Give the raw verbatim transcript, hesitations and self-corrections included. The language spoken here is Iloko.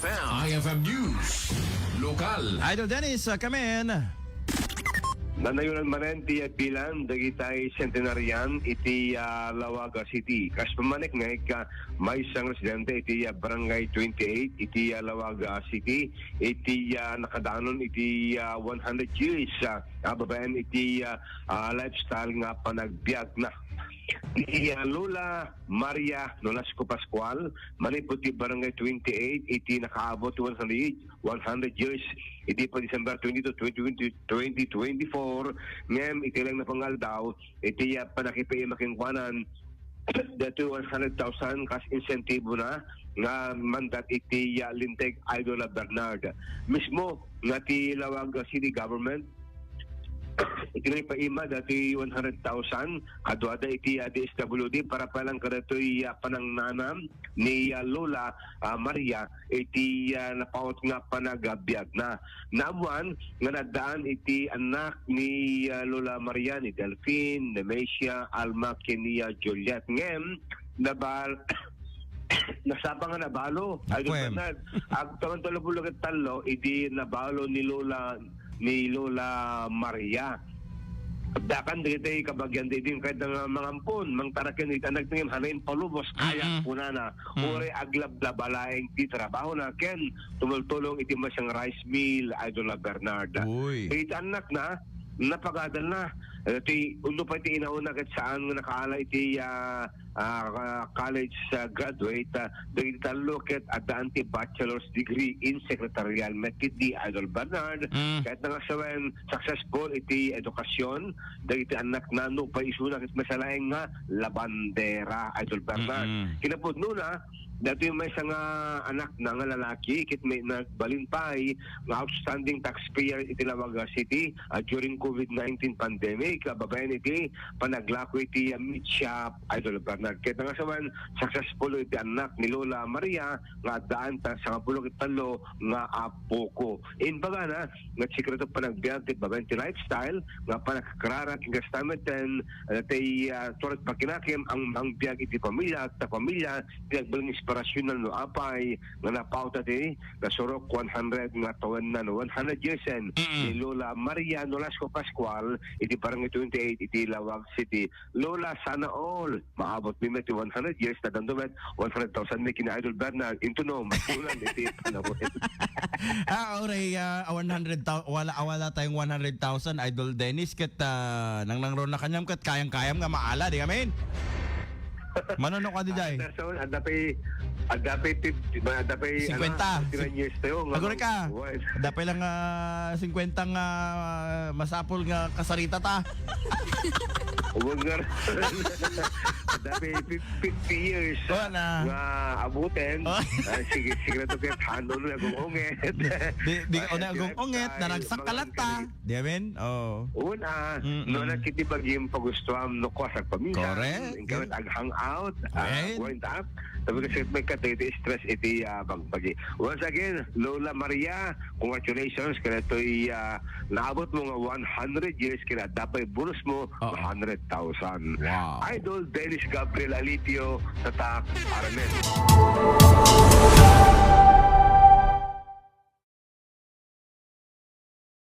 I F M News, lokal. Idol Dennis, uh, come in. Nanayonan manen ti bilang dagiti centenarian iti, ah, Laoag City. Kas pammanek nga ika, maysa nga residente iti, ah, Barangay twenty-eight iti, ah, Laoag City iti, ah, nakadanon iti, ah, one hundred years, ah, a babaen iti, ah, ah, lifestyle nga panagbiag na. Ni, ah, Lola Maria Nolasco Pascual, manipud ti Barangay twenty-eight iti nakaabot ti one hundred, one hundred years iti pa December twenty-two, twenty twenty, twenty twenty-four, ngem iti laeng nga pangaldaw, iti, ah, panakipaima kenkuanan, daytoy one hundred thousand kas insentibo na nga mandat iti, ah, Linteg, Idol Bernard. Mismo nga ti Laoag City Government, iti naipaima daytoy one hundred thousand, kaduada iti, ah, D S W D para pa lang kadaytoy, ah, panangnanam ni, ah, Lola, ah, Maria iti, ah, napaut nga panagbiag na. Naammuan nga naddaan iti annak ni, ah, Lola Maria ni Delfin, Nemesia, Alma, ken ni, ah, Juliet. Ngem, nabal-, nasapa nga nabalo. Idol Bernard, agtaman tallo puluh ket tallo, idi nabalo ni Lola, ni Lola Maria. Addakan dagiti kabagian ti idin kayat nga mangampon, mangtaraken iti annak ngem hanaen palubos, kayat kunana. Uray aglablaba laeng ti trabahona ken tumultulong iti maysa nga rice mill, Idol Bernard. Uy. Iti annak na, napagadal na. Eh, ti, uno pa iti inauna ket saan nga nakaala iti, ah, ah, college, ah, graduate, ah, dagiti tallo ket addaan ti bachelor's degree in secretarial method, Idol Bernard. Mm. Ket nangasawen, successful iti edukasyon dagiti annak na, nupay isuna ket maysa laeng nga labandera, Idol Bernard. Mm-mm. Kinapudnona, daytoy maysa nga annak na nga lalaki ket may nagbalin pay nga outstanding taxpayer iti Laoag City, ah, during COVID nineteen pandemic, ah, babaen iti panaglako iti, ah, meat shop, Idol Bernard. Ket nangasawen, successful iti annak ni Lola Maria nga addaan ta sangapulo ket tallo nga apo ko. Imbagana, nga sikreto panagbiag ket babaen ti lifestyle nga panagkararag ken kasta met ten, ah, ti, ah, tuareg pakinakim a mangbiag iti pamilia, ta pamilia ti agbalin inspirasyonnan no apay nga napauta ti nasurok one hundred nga tawennan, one hundred years en, mm-mm, ni Lola Maria Nolasco Pascual iti Barangay twenty-eight iti Laoag City. Lola, sana all maabot mi met ti one hundred years, ta danto met one hundred thousand mi ken ni Idol Bernard, into no, mapunan iti panawin. Ah, uray, ah, one hundred thou-, wala, wala tayong one hundred thousand, Idol Dennis, ket, ah, nangnangruna kaniam, ket kayam-kayam nga maala, di amin? Mano no ka, di jay? Ah, so, adda pay, adda pay fifty, adda pay, singkwenta. Ano, fifty-nine years tayo, nga Agora ka. Adda pay lang, ah, singkwenta nga, ah, masapul nga kasarita ta. Huwag nga. Dati fif-, fifty years, ah, nga abutin. Oh. Ah, sige, sige na to, kaya tano na gungungit. Di, di, ah, una gungungit, naragsak ka lang ta. Di amin? Oh. Una, mm-mm, no, na kiti bagim pagustuam, no, kuas agpaminsan. Correct. Ikaw, ag-hangout, ah, wind up. Sabi kasi may katay, iti stress, iti, ah, bag-, bagi. Once again, Lola Maria, congratulations, kaya ito'y, ah, naabot mo nga one hundred years, kaya dapat bonus mo, Oo. Hundred thousand. Wow. Idol Dennis Gabriel Alitio, Tatak, Aramen.